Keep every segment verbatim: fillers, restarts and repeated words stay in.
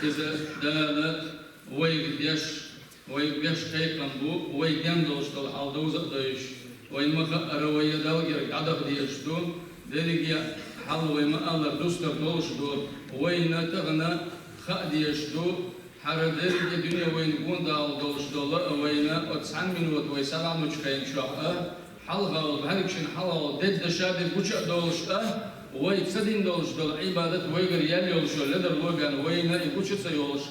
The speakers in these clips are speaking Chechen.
Иза Дала вайга деш, вайга беш кхайкхам бу, вай ден долуш долу хьал довза а дойуш, вайн ма хаъара вай я Далла герга дӀадаха дезаш ду, дерриге хьал вай ма-аллара дустар долуш ду, вайна тахана хаа дезаш ду, хӀара дерриге дуьне вайна гонадалла долуш долу а вайна оцу цхьана минута вай сагӀа мучу хенчохь а, хьалха волу, бӀаьргашна хьалха волу дедда ша дерг гуча а долуш а, вай ца дина долуш долу Ӏибадат вайгара ял йолуш йолу ледарло бен вайна и гуча ца йолуш,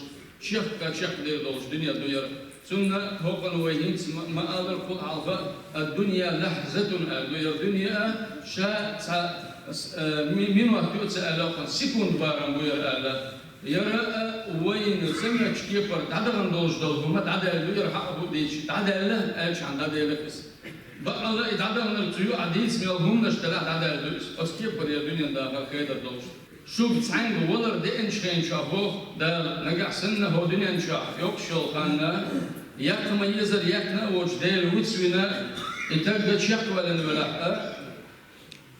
чехка чекхдер долуш дуьне ду яра. Цунна хӀокхуна вай хӀинца ма-, ма-аллара кхул хьалха а, «Ад-дунья лахьзатун», аьлла ду яра, дуьне а ша цхьа, с-, э, ми-, минот ю ца аьлла, хӀокхуна секунд барам бу яра аьлла. Яра а вайна ца моьттучу кепара дӀадахана долуш долу хӀума дӀадаьлла ду яра, хьакъ бу дийцича, дӀадаьлла аьлчахьана дӀаделира иза. Бакъалла и дӀадаханарг цу юкъахь дийца мел хӀуманаш делахь дӀадаьлла ду иза. Оцу кепара яра дуьненан дахар хедар долуш. Шуьга цхьаьнга валар деанчу хенчохь боху Дала, нагахь санна хӀокху дуьнен чохь йоккхуш йолу ханна, яккха ма-еззара яьккхина а воцуш Дела вуьйцу вина, и тагга чекхваьллина велахь а,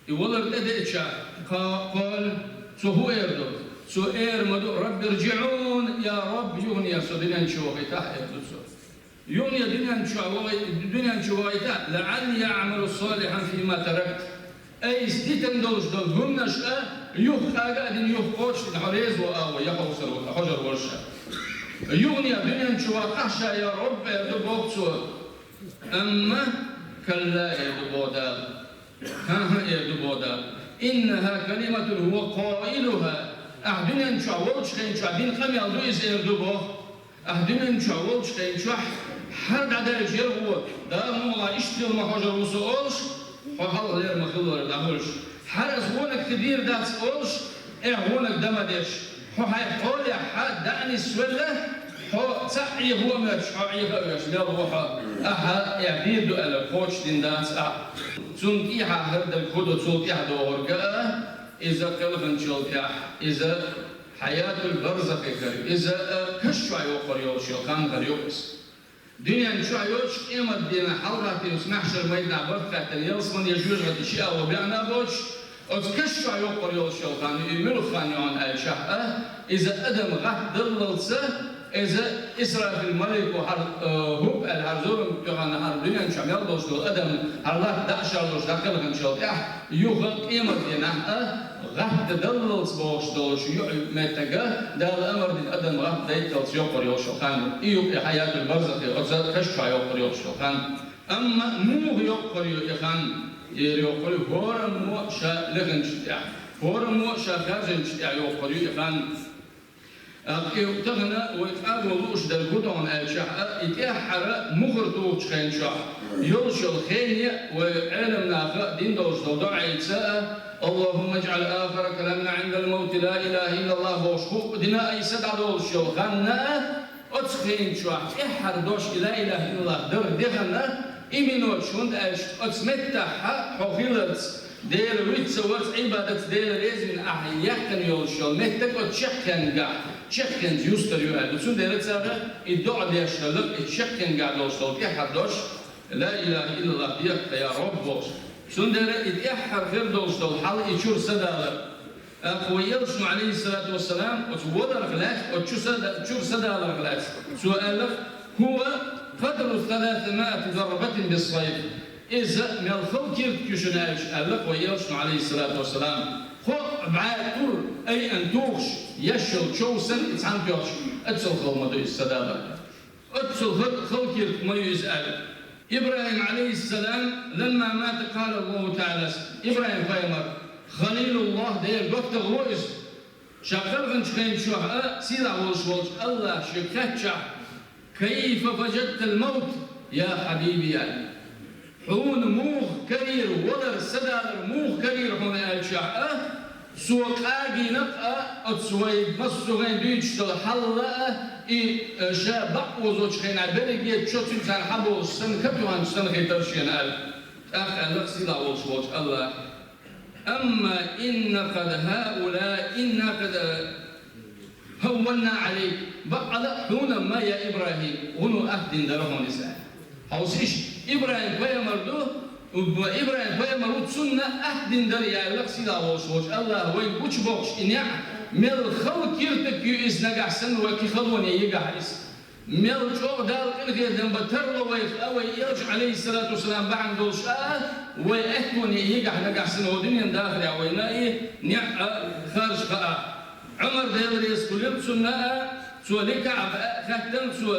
и валар тӀедеача, кха-, кхоьлу, цо хӀун эр ду? Цо эр ма ду: «Рабби рджиӀун, я Рабби, юхане со дуьнен чу вахийтахь», эр ду цо. Юхане дуьнен чохь вахи-, дуьнен чу вахийтахь, «лаӀалли аӀмалу салихьан фима таракт». Айса дитина долуш долу хӀуманаш а юха къага а дина, юха кхочушдина хьо реза во агӀо, я хьовсар ву-, хьожар вара ша. Юхане дуьнен чу ваккхахь ша, я Рабби, эр ду боху цо. Амма, «калла», эр ду боху Дала. ХӀан-хӀа, эр ду боху Дала. «Иннаха калиматун хӀува къаилуха». Ахь дуьнен чохь волчу хен чохь дина къамел ду иза, эр ду боху. Ахь дуьнен чохь волчу хен чохь хӀара дӀадаьлча яра хӀун, Дала мукъалахь иштта хила ма хьожур ву со олуш, хьо хьалха лер ма хиллара дӀахуьлуш. ХӀара ас вонаг хи дийр дац олуш, эхь вонаг дан ма деш. Хьо хьайн хьолехь хьа дӀа а нисвелла, хьо цхьаъ Ӏеха а моьттуш, хьо Ӏеха а веш, мел ву хьо, ахьа эхь дийр ду аьлла, кхочушдина дац ахьа. Цунна тӀехьа хӀара дерг хӀун ду, цул тӀаьхьа догӀург а, иза кхелханчул тӀехь, иза хьаятул барзахи хир, иза а каш чохь йоккхур йолуш йолу хан хир ю иза. Дуьнен чохь йоцуш, къемат дийнахь хьалагӀаттийначу маьхьшар майданахь барт хаьттина ялсамани я жоьжахати ши агӀо беана а боцуш, оцу каш чохь йоккхур йолуш йолу хан ю, и муьлха хан ю хьуна аьлчахь а, иза адам гӀаттдаллалца, иза Исрафил малико хӀара, э, хӀуп аьлла, хӀара зурам тоьхна, хӀара дуьнен чохь мел долуш долу адам хӀара латта дӀа а шарлуш дӀакхелханчул тӀехь, юха къемат дийнахь а гӀаттдаллалц бохуш долуш ю-, меттага, Дала амар дина адам гӀаттдайталц йоккхур йолуш йолу хан ю. И ю и хьаятул барзахи, оцу каш чохь йоккхур йолуш йолу хан. Амма муха йоккхур ю и хан? Эр йоккхур ю хӀораммо ша леханчу тӀехь, хӀораммо ша хаьржинчу тӀехь йоккхур ю и хан. ТӀаккха и тахана вай къаго лууш дерг хӀун ду хьуна аьлчахь а, и тӀаьххьара мухӀар тухучу хен чохь йолуш йолу хене вай Ӏеламнаха дина долуш долу доӀаца а: «Аллахумма иджӀал ахира каламина Ӏиндал мавти ла илаха иллаллах», бохуш, хӀуъа дина а, и са дӀадолуш йолу ханна а, оцу хен чохь тӀаьххьара дош и ла илаха иллаллах дар дехана, и миноташ, хӀунда аьлча оцу меттахь хьо хиларца, Дела вуьйцу ца варца, Ӏибадатца Дела реза вина ахьа яьккхина йолуш йолу меттиг оцу чаккхенгахь, чаккхенца юстар ю аьлла. Цундела цара и доӀа деш хилла, и чаккхенгахь долуш долу тӀаьххьара дош, ла илаха иллаллах деха, я Рабби, бохуш. Цундела и тӀаьххьара хир долуш долу хьал и чуьра садалар. ТӀаккха вай элчано, Ӏалайхиссалату вассалам, оцу валарх лаьцна, оцу чу сада-, чуьра садаларх лаьцна, цо аьлла: «ХӀува къадру саласамиати дарбатин биссайф». Иза мел хала киртиг ю шуна аьлча, аьлла вай элчано, Ӏалайхиссалату вассалам, кхо бӀе тур айъан тухуш еш йолу чов санна и цхьаьна тоьхча, оццул хала ма ду иза садалар. Оццул хала, хала киртиг ма ю иза аьлла. ИбрахӀим, Ӏалайхиссалам, ламма мата къала Аллаху таӀала, ИбрахӀим пайхамар, Халилуллах, Делан доттагӀа ву иза. Ша кхелхинчу хен чохь а сийлахь волуш волчу АллахӀа шега хаьттичахь: «Кайфа важадтал мавт, я хьабиби?» аьлла. Хьуна муха карийра, валар, садалар муха карийра хьуна аьлчахь а, цо къагийнакъ а, оцу вай массо а вайн дуьйцуш долу хьал а, и, э, ша бакъ озочу хенахь берриге чо цуьнан цхьаьна хьаболуш санна, катуьхьанчу санна хетара шена аьлла. ТӀаккха аьлла сийлахь волуш волчу АллахӀа: «Амма инна къад хӀаулаи, инна къад хӀавванна Ӏалайк». Бакъала а хьуна ма, я ИбрахӀим, вуно атта дина дара хьуна иза. Хьовсийша, ИбрахӀим пайхамар ду, ИбрахӀим пайхамар ву, цунна атта дина дара, я аьлла сийлахь волуш волчу АллахӀа вайна гучубоккхуш и неӀ, Мел хала киртаг ю иза нагахь санна вай кхин халоне йигахь иза. Мел чӀогӀа Дала къинхетам бан тарло вайх а, вай Элча, Ӏалайхиссалату вассалам, бахьана долуш а, вай аьттоне йигахь нагахь санна хӀокху дуьненан дахарехь вайна и неӀ а, харж хаа. Ӏумар, Дела реза хуьлийла цунна а, цо ли КаӀб а хаьттина, цо,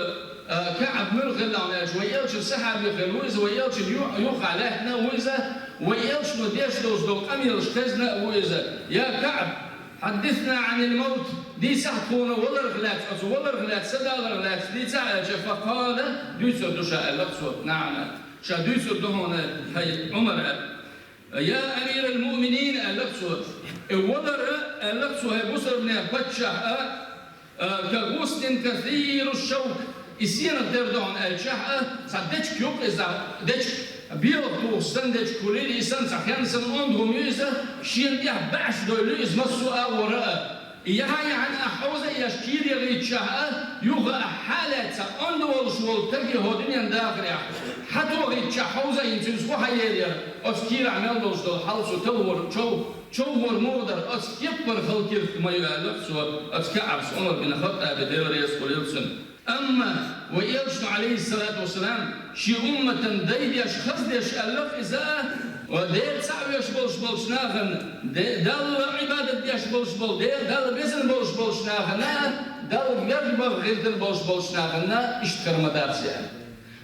а, КаӀб муьлха хилла аьлча, вай Элчан сахьаби хилла ву иза, вай Элчан ю-, юххехь лаьттина а ву иза, вай Элчано деш долуш долу къамелаш хезна а ву иза. Я КаӀб, хьаддисна Ӏанил мавт, дийцахь тхуна валарх лаьцна, оцу валарх лаьцна, садаларх лаьцна дийцахь аьлча, факъала, дуьйцур ду ша аьлла цо, наӀам, ша дуьйцур ду хьуна, хӀай Ӏумар аьлла. Я амирал муъминин, аьлла цо, и валар а, аьлла цо, хӀай бусалбанех паччахь а, а, ка гӀуслин касиру шавк, и сенах тера ду хьуна аьлчахь а, цхьа дечка юкъа иза, дечка, белха тухуш санна дечка хуьлийла, и санна цхьа хенна санна онда хӀума ю иза, шена тӀехь баьӀаш довлу иза массо а агӀора а. И яхьа-яхьана ахь хьовза а еш кийра яхийтчахь а, юха ахь хьалаьцна онда волуш волу стаге хӀокху дуьненан дахарехь, хьатохийтчахь хьовза а йина цуьнца хӀун хьаелира, оцу кийрахь мел долуш долу хьал цу товхор, чов-, човхор муха дара, оцу кеппара хала киртиг ма ю аьлла цо, оцу КаӀбас Ӏумар бин Хаттаби, Дела реза хуьлийла цунна. Амма вай Элчано, Ӏалайхиссалату вассалам, шен умматан дай деш, хаза деш аьлла иза, ва Дела цхьаъ веш болуш болчу нахана, де-, Далла Ӏибадат деш болуш болу, Дела, Далла безна болуш болчу нахана, Далла верг бан гӀиртина болуш болчу нахана иштта хир ма дац аьлла.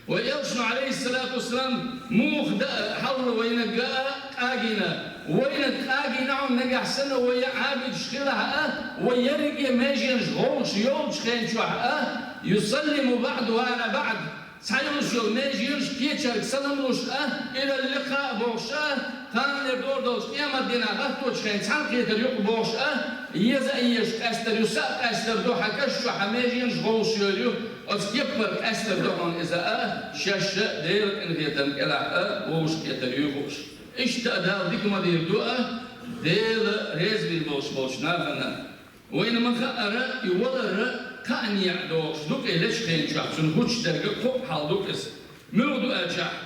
Вай Элчано, Ӏалайхиссалату вассалам, муха дан хьалла вайнаг а къагийна. Вайнаг къагийна хьуна нагахь санна вай Ӏабидаш хилахь а, вай ерриге меженаш гӀовгӀаш йолчу хен чохь а, юсаллиму баӀдухӀа Ӏала баӀд. Цхьайолуш йолу меженаш кхечаьрга салам луш а, илал ликъаъ бохуш а, кхана дер дора долчу къематдийнахь гӀатточу хенахь цхьаьнакхетар ю-кх бохуш а, еза а езаш къаьстар ю, са а къаьстар ду, хьан каш чохь хьан меженаш гӀовгӀаш йойр ю, оцу кеппара къаьстар ду хьуна иза а, шаьш а Делан къинхетам кӀелахь а вовшахкхетар ю хууш. Иштта а Дала дика ма-дийр ду а, Дела реза бина болуш болчу нахана. Вайна ма-хаъара, и валар а кхаа некъа догӀуш ду-кх и лечу хен чохь, цунна хӀуттуш дерг а кхоъ хьал ду-кх иза. Муьлха ду аьлчахь,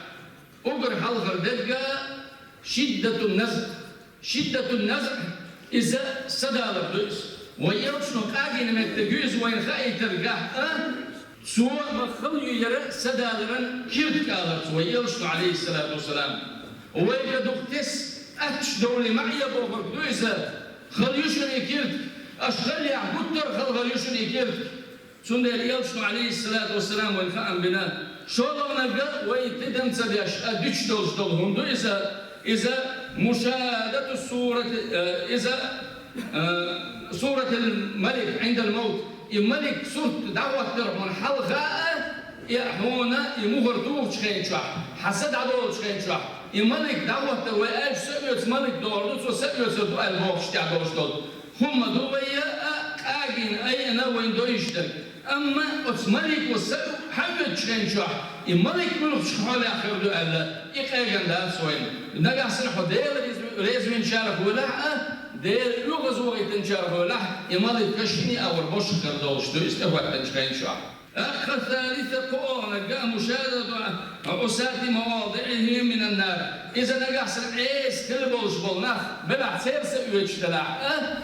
уггар хьалхара дерг а шиддатун назъ. Шиддатун назъ, иза садалар ду иза. Вай Элчано къагийна меттиг ю иза вайна хаийтаргахь а, цо ма хала ю яра садаларан киртиг аларца вай Элчано, Ӏалайхиссалату вассалам. Вайга дукха тесна атташ довлий маӀе бохург ду иза. Хала ю шуна и киртиг, аша хала яхь гуттар а хала хала ю шуна и киртиг. Цундела Элчано, Ӏалайхиссалату вассалам, вайна хаам бина, шолгӀаниг а вай тидам ца деш а дуьтуш долуш долу хӀума ду иза, иза мушаһадату сурати, э, иза, э, суратил малик Ӏиндал мавт, и малик сурт дӀахӀоттар хьуна хьалха а, и хьуна и мухӀар тухучу хен чохь, хьан са дӀадолучу хен чохь, и малик дӀахӀоттар вай аьлча, са оьцу малик догӀур ду, цо са оьцур ду аьлла бохуш тӀехь долуш долу хӀума ду вай а къагийна, айина вайна дойуш дерг. Амма оцу малико са хьан оьцучу хен чохь, и малик муьлхачу хьолехь хир ду аьлла, и къегина дац вайна. Нагахь санна хьо Дела реза-, резавинчарах велахь а, Дела оьгӀазвахийтинчарах велахь, и малик кашине а вара бошах хир долуш ду иза тӀехӀоьттинчу хен чохь. Аккха салиса кхоъ а гӀа мушаһадату Ӏусати мавадиӀихим минан нар. Иза нагахь санна Ӏеса хила болуш болу нах белахь, церан са оьцуш делахь а,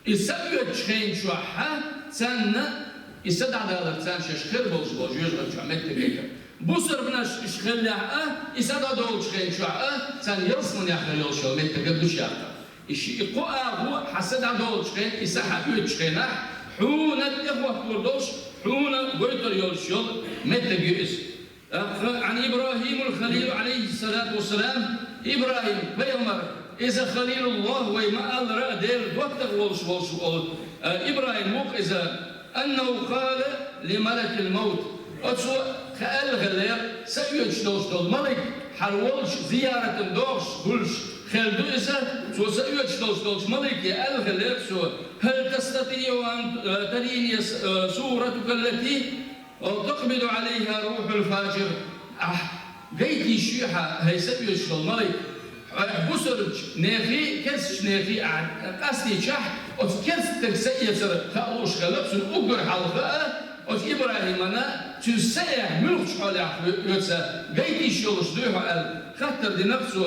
и са оьцучу хен чохь а царна, и са дӀадалар царна шаьш хир болуш болу жоьжахати чохь меттиг яра. Бусурбанаш иштта хиллехь а, и са дӀадолучу хен чохь а царна ялсаманехь хир йолуш йолу меттиг гучуяккха. И ши-, и кхо агӀо хьан са дӀадолучу хенахь, и са хьан оьцучу хенахь, хьуна тӀехӀоттор долуш, хьуна гойтур йолуш йолу меттиг ю иза. ТӀаккха Ӏан ИбрахӀимул Халил, Ӏалайхиссалату вассалам, ИбрахӀим пайхамар, иза Халилуллах вай ма-аллара а Делан доттагӀа волуш волуш волу, а, ИбрахӀим ву-кх иза, аннаху къала ли малакил мавт. Оцо кхин аьлла хиллера, са оьцуш долуш долу малик, хьан волчу зияратан догӀуш, гулш хилла ду иза, цо са оьцуш долуш долчу малике аьлла хиллера цо, хӀал тастатиӀу ан, э, тарини, э, суратака аллати, э, такъбиду Ӏалайха рухьул фажир. Ахь гайтийша ю хьан, хӀай са оьцуш долу малик, хьо бусалбачу нехий, керстачу нехий ахь къастийчахь, оцу керста стаг са эцар хаа лууш хилла, цунна уггар хьалха а, Оцу ИбрахӀимана цуьнан са эхь муьлхачу хьолехь оьцу гайта йиш йолуш дуй хьо аьлла, хаттар динарх цо.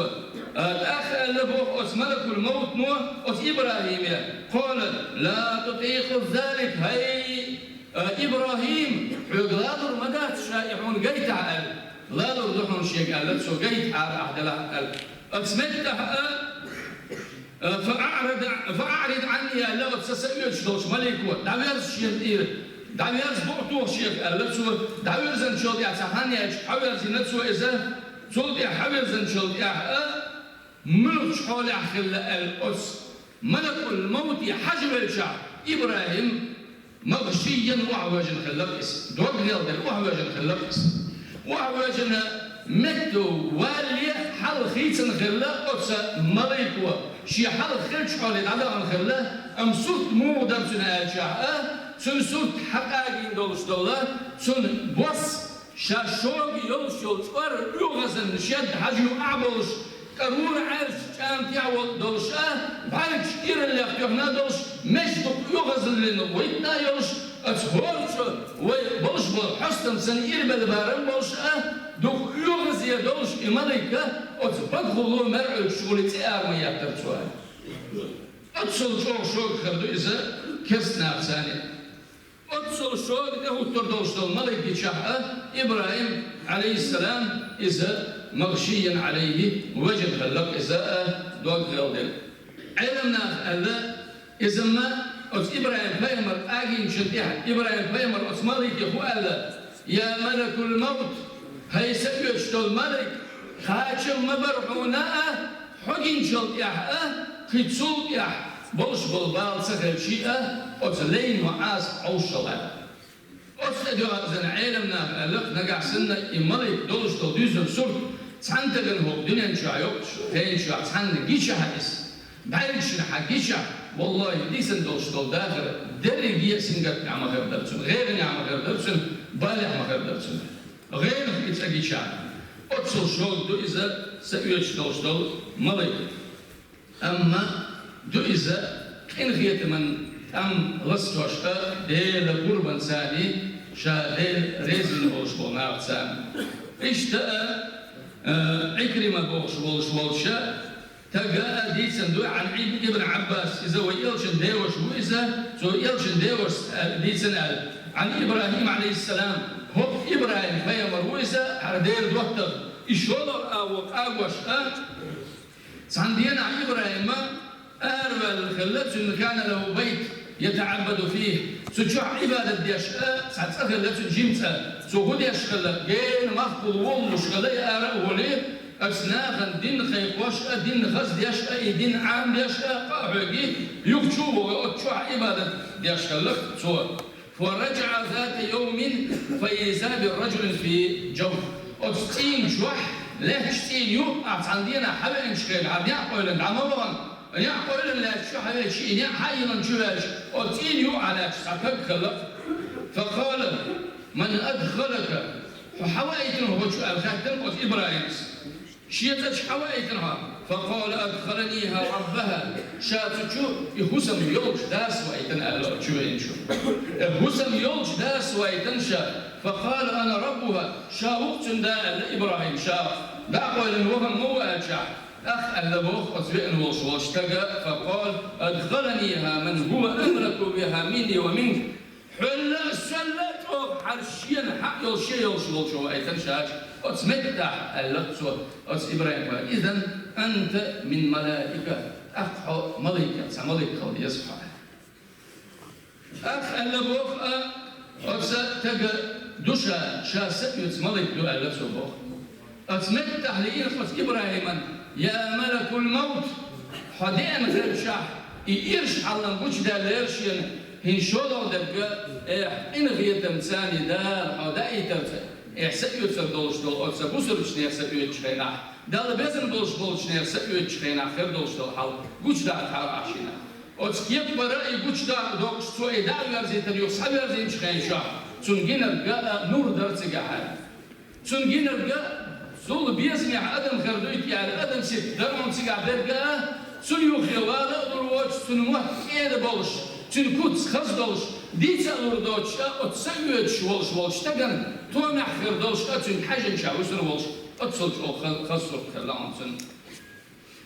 ТӀаккха аьлла боху оцу малакул-мовтано оцу ИбрахӀиме: «Къала ла тутӀикъу залик, хӀай, а, ИбрахӀим, хьоьга лалур ма дац ша и хьуна гайтахь», — аьлла. «Лалур ду хьуна шега», — аьлла цо, — «гайтахьара ахь делахь», — аьлла. Оцу меттехь а, а, «фа аӀрид, фа аӀрид Ӏанни», — аьлла оцу са оьцуш долчу малико, — «дӀаверза шена тӀера, дӀаверза букъ тоха шега», — аьлла цо. ДӀаверзанчул тӀаьхьа цхьа хан яьлча, хьаверзина цо иза, цул тӀаьхьа хьаверзанчул тӀаьхьа а, муьлхачу хьолехь хилла аьлла оцу малакул-мовте хьажа велчахь, ИбрахӀим магӀшиййан охьавоьжна хилла иза, дог гӀелдина охьавоьжна хилла иза. Охьавоьжна метта валале хьалха хийцина хилла оцу малико, шен хьалха хиллачу хьоле дӀадахана хилла, амма сурт муха дара цуьнан аьлчахь а, цуьнан сурт хьакъагийна долуш долу, цуьнан бос ша шога йолуш йолу цӀор оьгӀазан шед хьажа юкъахь болуш, кӀарура Ӏаьржачу чӀамтехь волу долуш а, бӀаьргаш ираллех тоьхна а долуш, меш дукха оьгӀазаллина гӀойтта а йолуш, оцу хӀорчо вай болуш болу хьостам санна ирбелла барам болуш а, дукха оьгӀазе долуш и малик а, оцу багахула маръуьлгуш гӀули цӀе ара ма еттара цо. Оццул чӀогӀа шога хир ду иза керста нахаца. Оццул шога тӀехӀуттур долуш долу малик гичахь а, ИбрахӀим, Ӏалайхиссалам, иза магӀшиййан Ӏалайхи, вежна хилла иза а, дог гӀелдина. Ӏелам наха аьлла, иза ма оцу ИбрахӀим-пайхамар къагийначул тӀаьхьа, ИбрахӀим-пайхамар оцу малике хӀун аьлла: «Я малакул-мавт, хӀай са оьцуш долу малик, кхачам ма бара хьуна а, хьо гиначул тӀаьхьа а, кхин цул тӀаьхьа болуш болу бала ца хилча а, оцу лайно Ӏаса хьовшалла». Оцу тӀедоьгӀна Ӏелам наха аьлла, нагахь санна и малик долуш долу дуьззина сурт цхьана стагана хӀокху дуьнен чохь йоккхуш, хенан чохь цхьанна гичахь иза, бӀаьргашна хьан гичахь, валлахӀи, дийцина долуш долу дахар дерриге а сингаттамехь ма хир дара цуьнан, гӀайгӀанехь ма хир дара цуьнан, балехь ма хир дара цуьнан. ГӀайгӀанах и цӀа гичахь, оццул шога ду иза са оьцуш долуш долу малик. Амма ду иза къинхетаман тӀам ластош а, Делан гурбанцаний, ша Дела реза вина волуш болу нахаца. Иштта а, а, Ӏикрима бохуш волуш волча стага а дийцина ду, Ӏан Иб-, Ибн Ӏаббас, иза вай элчан деваша ву иза, цо элчан девашас, а, дийцина аьлла: «Ӏан ИбрахӀим, Ӏалайхиссалам, хӀокху ИбрахӀим пайхамар ву иза, хӀара Делан доттагӀа». И шолгӀа агӀо къагош а, Цхьана дийнахь ИбрахӀима араваьлла хилла, цуьнан, «кана лахӀу байт ятаӀаббаду фихӀ». Цу чохь Ӏибадат деш а, цхьа цӀа хилла цуьнан, жима цӀа. Цо хӀун деш хилла? Гена махкахула волалуш хилла и ара а волий, оцу нахана дин кхайкхош а, дин хаздеш а, и дин Ӏамадеш а, къа а хьоьгий, юха чу а вогӀий, оцу чохь Ӏибадат деш хилла цо. «Фа раджаӀа зата йовмин фа иза би раджулин фи джавф». Оцу цӀийнан чохь лаьтташ цӀийнан юкъахь цхьана дийнахь хьавеанчу хенахь, хьан некъ къевлина дӀа ма вахана, некъ къевлина лаьтташ чу хьавеача, и некъ хьаеллачу ваьлча, оцу цӀийнан юкъахь лаьтташ цхьа стаг хилла. «Фа къала: ман адхалака?» «Хьо хьан ваийтина хӀокху чу?» — аьлла хаьттина оцу ИбрахӀимас. Шен цӀа чу хьан ваийтина хьо? «Фа къала: адхаланиха Раббаха». Ша цу чу и хӀусам йолчу дас ваийтина, аьлла оцу чу веанчо. Э, хӀусам йолчу дас ваийтина ша. «Фа къала: ана Раббуха». Ша ву-кх цуьнан да, аьлла ИбрахӀима, ша дӀа а къевлина вахана ма ву аьлчахь, тӀаккха аьлла боху оцу веана волуш волчу стага: «Фа къала: адхаланиха ман хӀува амлаку биха минни ва минк». Хьоьлла а, соьлла а чӀогӀа хьара шена хьакъ йолуш, шен йолуш волчо ваийтина ша чу. Оцу меттехь аьлла цо оцу ИбрахӀимга: «Изан анта мин малаика». ТӀаккха хьо маликех цхьа малик хила деза хьо. ТӀаккха аьлла боху а, оцу стага ду ша, ша са оьцу малик ду аьлла цо боху. Оцу меттехь лиира оцу ИбрахӀиман: «Я малакул-мавт, хьо деана хилчахь, и ирча хьалам гучудаьллера шена, хӀинца шолгӀа дерг а, эхь, къинхетамца Дала хьо даийтарца, эхь, са оьцур долуш долу оцу бусалбачу нехан са оьцучу хенахь, Далла безам болуш болчу нехан са оьцучу хенахь хир долуш долу хьал гучудаккхахьара ахь шена». Оцу кепара и гучудаккха доккхуш, цо и дӀа а верзийтина, юха схьаверзийначу хен чохь, цунна гинарг а нур дара цигахь. Цунна гинарг а, зул безамехь адам хир дуй-те аьлла, адам сип дара хьуна цигахь дерг а, цунна юххе вала а лур воцуш, цуьнан мотт кӀеда болуш, цуьнан куц хаза долуш, Дийца а лур доцуш а, оцу са оьцуш волуш волчу стагана томехь хир долуш а, цуьнга хьаьжначохь вуьсур волуш, оццул чӀогӀа ха-, хаза сурт хилла хьуна цуьнан.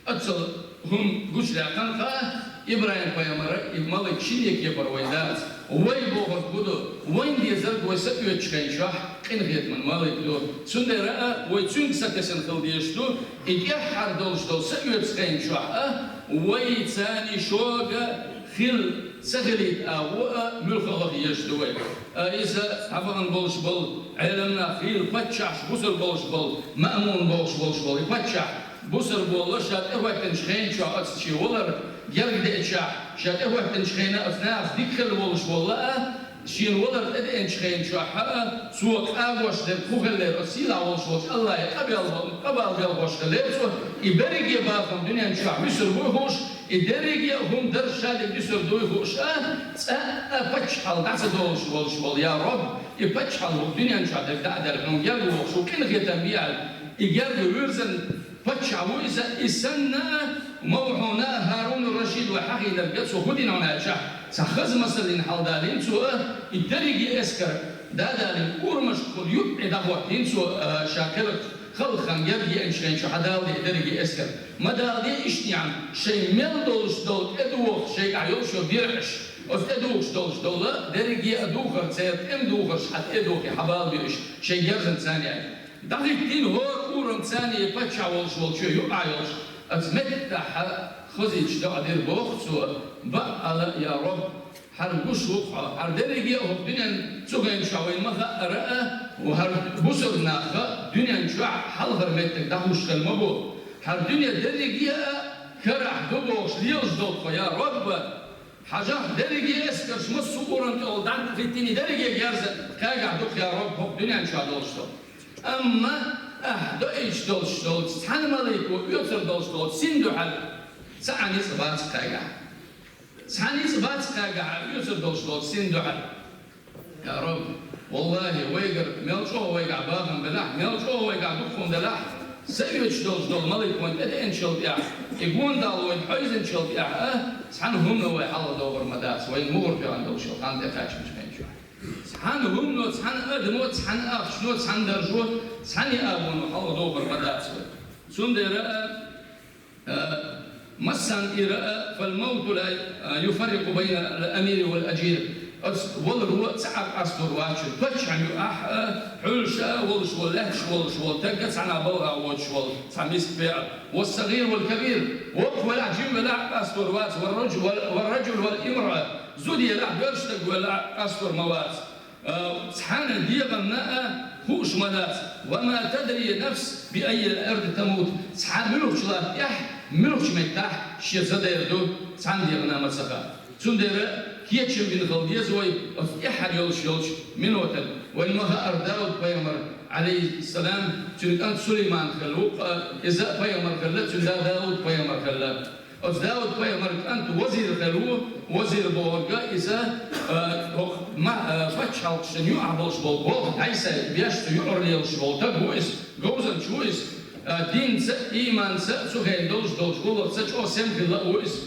Оццул хӀума гучудаьккхина хаа, ИбрахӀим-пайхамар, и малик шина кепара вайн дацахь, вай бохург хӀун ду, вайна дезарг вай са оьцучу хенчохь къинхетаман малик ду. Цундела а вай цуьнга сатесна хила дезаш ду, и тӀаьххьара долуш долу са оьцу хенчохь а вай царний шога хила ца хилийта агӀо а муьлхха а ваха езаш ду вай. А иза хьан бахана болуш болу Ӏеламнах, хийла паччахьаш бусар болуш болу, Маъмун бохуш болуш болу и паччахь бусар болла, ша тӀехӀоьттинчу хенчохь оцу шен валар герга деъчахь, ша тӀехӀоьттинчу хенахь оцу нахаца дика хилла волуш волла а, шена валар тӀедеъначу хенчохь а, цо къагош дерг хӀун хиллера, оцу сийлахь волуш волчу Аллахье къабел-, къабалбелхош хиллера цо, и берриге бахам дуьнен чохь вуьсур вуй хууш, и дерриге а хӀума даржа ша дерг дуьсур дуй хууш а, цкъа а паччахьалла дӀа ца долуш волуш волу, я Раб, и паччахьалла хӀокху дуьнен чохь дерг дӀа а даьлла, хьуна герга вохуш ву, къинхетам бехьа, и герга вуьрзина паччахь ву иза, и санна а, мовхьуна а ХӀарун ар-Рашид вай хьахийнарг а, цо хӀун дина хьуна аьлчахь, цхьа хаза масал йина хьаладалийна цо а, и дерриге эскар дӀадалийна, урамашкахула юкъе дӀахӀоттийна цо, а, ша кхелхарчу халкъана герга еанчу хенчохь хьадала де и дерриге эскар. Ма дала де иштта, яъни, шайн мел долуш долу тӀедухуш, шайгахь йолуш йолу бирхӀаш, оцу тӀедухуш долуш долу дерриге а духар, церан тӀеман духарш хьан тӀе а духий, хьабалабе уьш, шайн герзанца царна яьлла. ДӀахӀиттийна хӀора урам царна, и паччахь волуш волчу юкъахь йолуш, оцу меттахь хозийча доӀа дира боху цо, бакъ а ала, я Раб, хьан гуш ву хьо, хьан дерриге а хӀокху дуьнен цу хенчохь вайна ма хаъара а, хьан бусалба нах а дуьнен чохь хьалхара меттиг дӀахьуш хир ма бу. Хьан дуьне дерриге а карахь ду бохуш лелаш долу тхо, я Рабба, хьажахь дерриге эскарш массо а урам тӀехула дӀа а хӀиттийна, дерриге герза кхаьгахь ду-кх, я Рабба, хӀокху дуьнен чохь долуш долу. Амма ахь доуьйтуш долуш долчу цхьана малико оьцур долуш долчу син дуьхьал цхьа а ницкъ бац кхаьгахь. Цхьа ницкъ бац кхаьгахь оьцур долуш долчу син дуьхьал. Я Раб, валлахӀи, вайгара мел чӀогӀа вайгахь бахам белахь, мел чӀогӀа вайгахь дукха хӀума делахь, са оьцуш долуш долу малик вайна тӀедеанчул тӀехь, и гондал вайна хьойзинчул тӀехь а, цхьана хӀумано вай хьалхадохур ма дац, вайна мухӀар тоьхна долуш йолу хан тӀекхаьчначу хенчохь. Цхьана хӀумано, цхьана адамо, цхьана ахчано, цхьана даржо, цхьана яабоно хьалхадохур ма дац вай. Цундела а, Э, массанхьа ира, э, فالموت لا، э, يفرق بين الأمير والأجير. Оцу валаро цхьа а къастор вац шуна. Паччахьна юкъахь а, хьуьлуш а волуш волу, лаьтташ волуш волу, тагга цхьана балха воцуш волу цхьа миска пеӀа. والصغير والكبير. Воккха велахь, жима велахь а къастор вац. والرج-، وال-، والرجل والامرأة. Зуда елахь, боьрша стаг велахь а къастор ма вац. Э, цхьана дегӀанна а хууш ма дац. وما تدري نفس بأي الأرض تموت. Цхьа муьлхачу латтехь, муьлхачу меттехь шен ца дер ду, цхьана дегӀана а ма ца хаьа. Цундела кечам бина хила деза вай оцу тӀаьххьара йолуш йолчу минотан. Вайна ма хаара Дауд-пайхамар, Ӏалайхиссалам, цуьнан кӀант Сулайман хилла ву, ткъа иза а пайхамар хилла, цуьнан да Дауд-пайхамар хилла. Оцу Дауд-пайхамаран кӀант вазир хилла ву, вазир бохург иза, а, хӀокху ма-, а, пачхьалкхашна юкъахь болуш болу болх дӀасайина беш, цу юкъара лелаш волу стаг ву иза, говзанча ву иза, а, динца а, ийманца а цу хенахь долуш долчу гӀуллакхца чӀогӀа сема хилла а ву иза.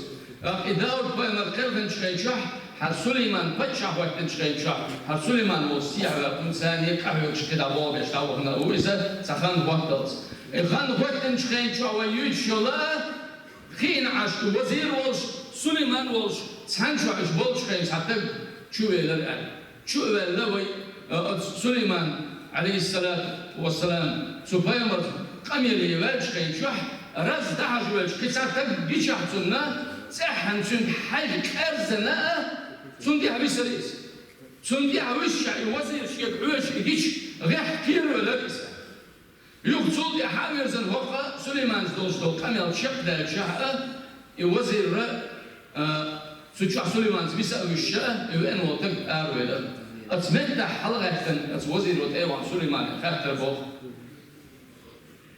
ТӀаккха и Дауд-пайхамар кхелхинчу хенчохь, хӀара Сулайман паччахь хӀоьттинчу хенчохь, хӀара Сулайман волу сехьа ваьккхина, царна къахьоьгуш кхидӀа болх беш дӀавахана а ву иза, цхьа хан хӀотталц. И хан хӀоьттинчу хенчохь вай юьйцуш йолу а, Хиъна Ӏаш ду вазир волуш, Сулайман волуш, цхьана чохь уьш болчу хенахь цхьа стаг чу велира аьлла. Чу а ваьлла вай, а, оцу Сулайман, Ӏалайхиссалату вассалам, цу пайхамарца къамеле ваьллачу хенахь чохь, раз дӀахьажа ваьлча, кхин цхьа стаг гичахь цунна, цӀеххьана цуьнга хьаьжа къаьрзина а, цунна тӀехь висира иза. Цунна тӀехь висча, и вазир шега хьоьжуш и гича, гӀеххьа кхеравелира иза. Юха цул тӀаьхьа а вирзина хӀокху Сулайманца долуш долу къамел чекхдаьллачохь а, и вазирра, а, цу чохь Сулайманца виса а вуьсча а, и веана волу стаг аравелира. Оцу меттахь хьалагӀаьттина оцу вазиро тӀе а вахана Сулаймане хаьттира боху: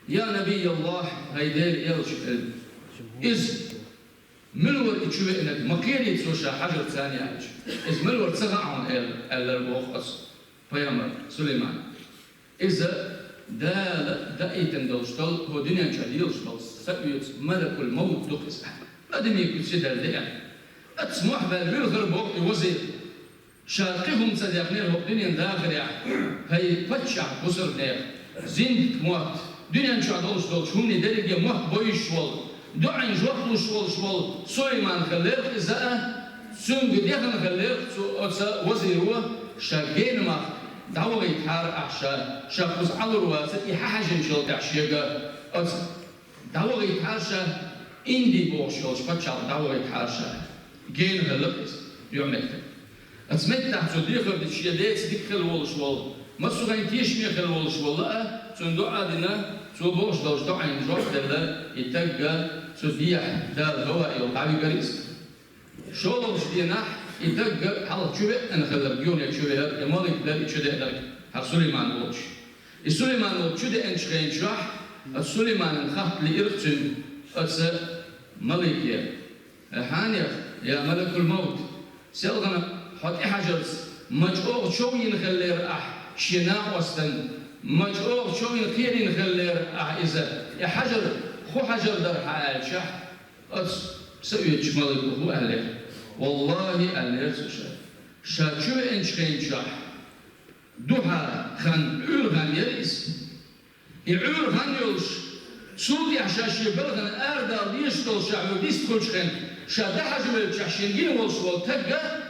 «Я Набий Аллах, хӀай Делан элча, иза мила вара и чу веанарг, ма кхерий цо ша хьажар царна аьлча? Иза мила вара ца хаьа хьуна?» — аьлла, аьллера боху оцу пайхамар Сулайман. Иза Дала даийтина долуш долу, хӀокху дуьнен чохь лелаш долу са оьцу малакул-мовт ду-кх иза. Адамийн куьцаделла деана. Оцу мохь баьлла вилхира боху и вазир. Ша кхин хӀума ца дехнера хӀокху дуьненан дахарехь, хӀай паччахь бусалбанех, зиндиг мотт, дуьнен чохь долуш долчу хӀуманийн дерриге мотт бойуш волу, доӀина жоп луш волуш волу Сулайман хиллера иза а, цуьнга дехна хиллера цу оцу вазиро, ша генна махка дӀавахийтахьара ахь ша, ша кхуза Ӏалур вац, и хьан хьаьжинчул тӀаьхьа шега оцу дӀавахийтахьара ша, Инди бохуш йолчу пачхьалкхе дӀавахийтахьара ша. Гена хилла иза, юьхь-меттиг. Оцу меттехь цо дехар дича, шен деца дика хила волуш волу, массо а хенахь тешаме хила волуш волу а, цуьнан доӀа дина, цо бохуш долчу доӀина жоп делла, и таг а цу дехьа Дала гӀовгӀа йолу дӀавигара иза. ШолгӀачу дийнахь и таг а хьалха чу веана хилларг, юхане чу веара, и малик дара и чу деанарг, хӀара Сулайман волчу. И Сулайман волчу чу деанчу хенахь, оцу Сулайманан хатта лиира цуьнан оцу малике: «Хьанех, я малакул-мавт, селхана хьо тӀехьажарца ма чӀогӀа чов йина хиллера ахь шен накъостан, ма чӀогӀа чов йина кхерийна хиллера ахь иза, и хьажар хӀун хьажар дара хьан?» аьлчахь, оцу са оьцучу малико хӀун аьллера? «Валлахи, — аьллера цо, — ша, ша чу веанчу хенахь, дуьххьара хан, Ӏуьйра хан яра иза. И Ӏуьйра хан йолуш, цул тӀаьхьа ша шен балхана арадала дезаш долуш, ша хьоьга дистхуьлучу хенахь, ша дӀахьажа веллачохь шена гина волуш волу таг а,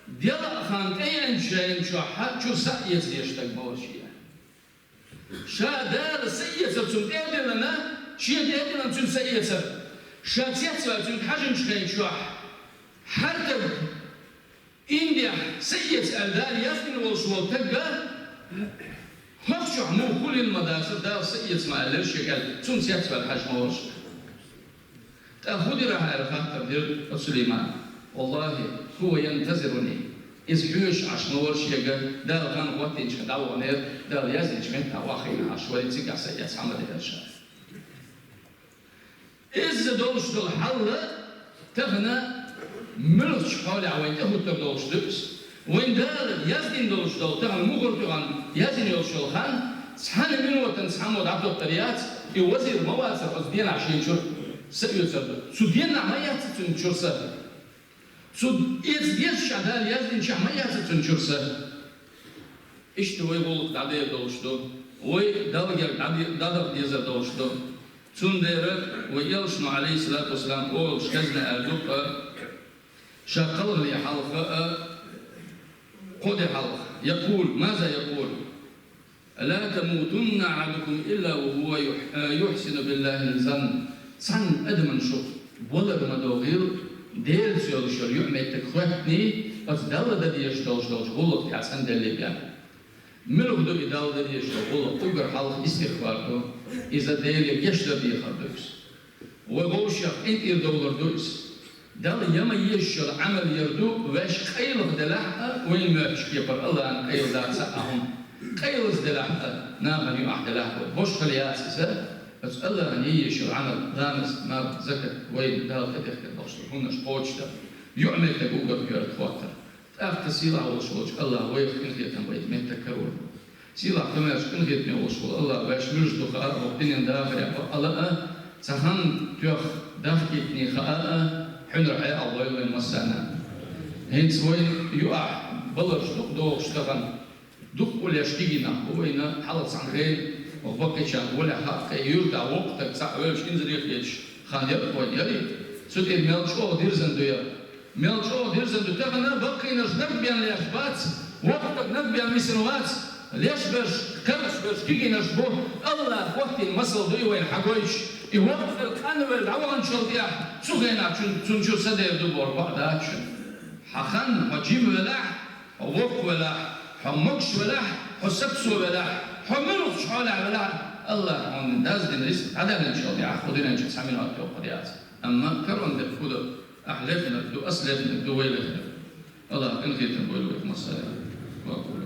делкъа хан тӀееанчу хенахь чохь чуьра са а эца дезаш стаг ма вара шен». Ша Дала са эцар цунна тӀе а диллина, шена тӀе а диллина цуьнан са эцар. Ша цецваьлла цуьнга хьажинчу хенахь чохь, хӀара таг Индехь са эца аьлла Дала яздина волуш волу таг а, хӀокху чохь муха хӀума лина ма дацара, Дала са эца ма аьллера шега аьлла, цунна цецваьлла хьажа ма вара ша. ТӀаккха хӀун дира ахь аьлла хаттар дира оцу Сулаймана. «Валлахи, хува янтазируни». Иза хьоьжуш Ӏаш ма вара шега, Дала хан хӀоттийначу хенахь дӀаваханера, Дала яздинчу меттехь охьахиъна Ӏаш вара, цигахь са эца хьан ма дара ша. Иза долуш долу хьал тахана муьлхачу хьолехь вайн тӀехӀуттур долуш ду иза. Вайн Дала яздина долуш долу тахана муххар тӀехь яздина йолуш йолу хан, цхьана минотан цхьаммо дӀатоттар яц, и вазир ма вацара оцу денахь шена чуьра са оьцур ду. Цу денахь ма яц цуьнан чуьра са. Цу эца дезачохь Дала яздинчохь ма яц цуьнан чуьра са. Иштта вай гӀуллакх дӀадер долуш ду, вай Далла герга дӀаде-, дӀадаха дезар долуш ду. Цундела вай элчано, Ӏалайхиссалату вассалам, олуш хезна аьлла ду-кх, ша кхалхале хьалха а, кхо де хьалха. Якъул, маза якъул? «Ла тамутунна ахьадукум илла ва хува юхь-, э, юхьсину биллахи занн». Цхьана адамна шух валар ма догӀийла, Делаца йолуш йолу юкъаметтиг хоьттиний, оцу Далла дан дезаш долуш долчу гӀуллакх тӀехь цӀанделлий бен. Муьлха ду и Далла дан дезаш долу гӀуллакх? Уггар хьалха истигъфар ду, иза Деле гечдар дехар ду иза. Вай вовшех къинтӀера довлар ду иза. Далла ян ма езаш йолу Ӏамал яр ду, ваьш къайлаха делахь а, вайна моьттуш кепара Аллахьан къайладац а хӀума. Къайлаза делахь а, нахана юьхь делахь а, бошхала яц иза, оцу Аллахьан ян езаш йолу Ӏамал, ламаз, марха, закат, вайна Далла тӀедехкар долуш долу хӀуманаш кхочушдар, юкъаметтиг уггар коьрта хӀоттар. ТӀаккха сийлахь волуш волчу Аллахьа вайх къинхетам байта меттиг карор бу. Сийлахь, къинхетаме волуш волу Аллахь ваьш муьлш ду хаа а, хӀокху дуьненан дахарехь бакъ а, цхьа хан тоьхна дахкийтиний хаа а, хьуьнар хьекъал дойла вайн массарна. ХӀинца вайн юкъахь баларш дукха догӀуш тахана, дукха уллеш кегий нах бу вайна, хьалха цхьана хенахь баккхийчарна гӀолехь хаьа, юьртахь воккха стаг цхьаъ вевзаш инзаре хеташ хан яра вайн, ярий? Цу тӀера мел чӀогӀа дирзина ду яра. Мел чӀогӀа дирзина ду, тахана баккхийнарш наб бен леш бац, воккха стаг наб бен висина вац, леш берш, кхаьбаш берш кегийнарш бу, Аллахьа хӀоттийна масал ду и вайна хьагойтуш. И воккха стаг къанвелла дӀаваханчул тӀехь, цу хенахь цуьнан, цуьнан чуьра са дер ду бохург бакъ дац шуна. Хьан хан, хьо жима велахь, хьо воккха велахь, хьо могуш велахь, хьо сацо велахь, хьо муьлхачу хьолехь велахь, Аллахьа хьуна даздина рицкъ дӀадаьллинчул тӀехь, кху дуьнен чу цхьа минот йоккхур яц. Амма карон дерг хӀун ду? Ахь лехнарг ду, ас лехнарг ду, вай лехнарг ду. Аллахьа къинхетам бойла вайх массарна. Ва акъулу